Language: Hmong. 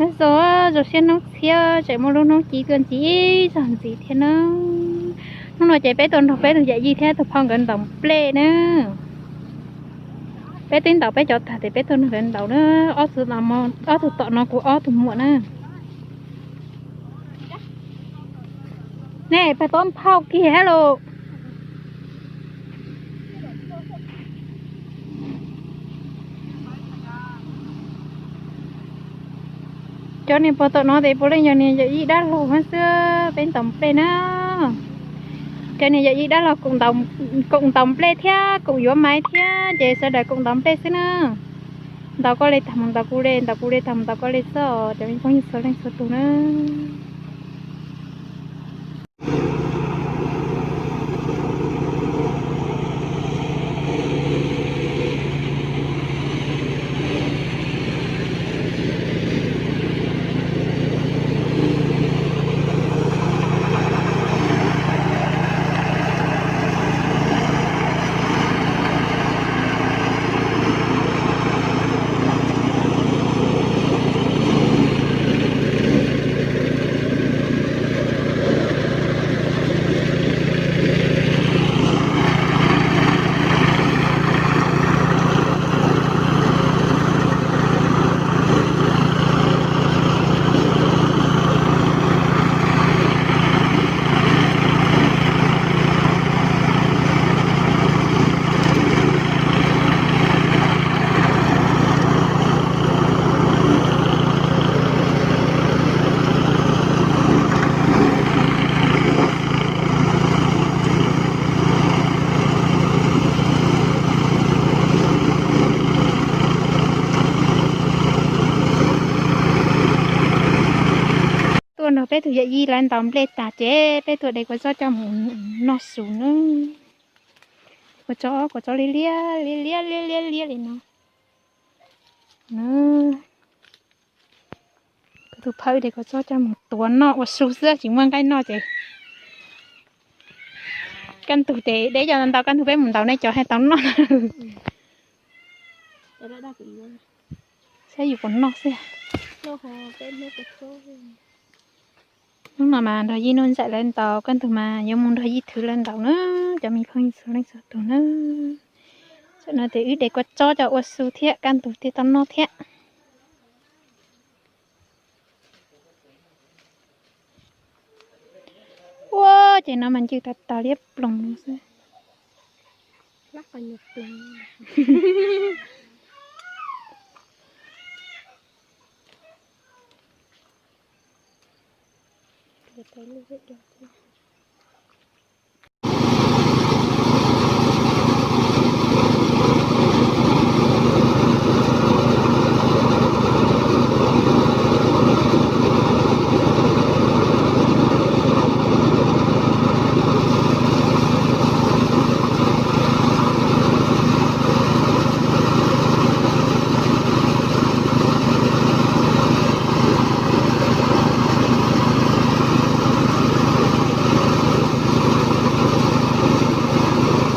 Nyob zoo, zoo siab hnub txhiab tseem muaj lub hnub ci tuaj ntxiv ib zaug ntxiv thiab na. Hnub no ces peb tuaj nrog peb tus yawm yij thiab tus phauj nkawd ntaus nplej na. Peb twb ntaus peb cov tag ces peb tuaj nrog nkawd ntaus na. Ob tug tom no kuv ob tug muam na. Nej pag tob phauj kiag los. Cov niag pog tom no ces puav leej yog niag yawm yij dab laug xwb, peb ntaus nplej na. Cov niag yawm yij dab laug koom ntaus nplej thiab koom yuav maiv thiab ces sawv daws koom ntaus nplej xwb na. Ntaus koj li tag mus ntaus kuv li, ntaus kuv li tag mus ntaus koj li xwb os cov me phooj ywg txhua leej txhua tus na. Tuaj nrog peb tus yawm yij lawv ntaus nplej tag ces peb tuaj de kua txob coj mus noj su nawb. Kua txob, kua txob liab liab liab liab liab liab li no. Kuv tus phauj de kua txob coj mus tuav noj ua su xwb tsis muaj nqaij noj ces kaj ntug ces deb cov ntau, kaj ntug peb mus ntaus nej cov hais tau noj. Saib yus puas noj xwb. Hnub no mas nrog Yij Nuj Ntxawm lawv ntaus, kaj ntug mas yuav mus nrog Yij Thwv lawv ntaus na, cov me phooj ywg txhua leej txhua tus na. Tam no ces wb de kua txob coj ua su thiab kaj ntug thiaj tau noj thiab. Ua ces no mas ncw tas tas liab ploog no xwb.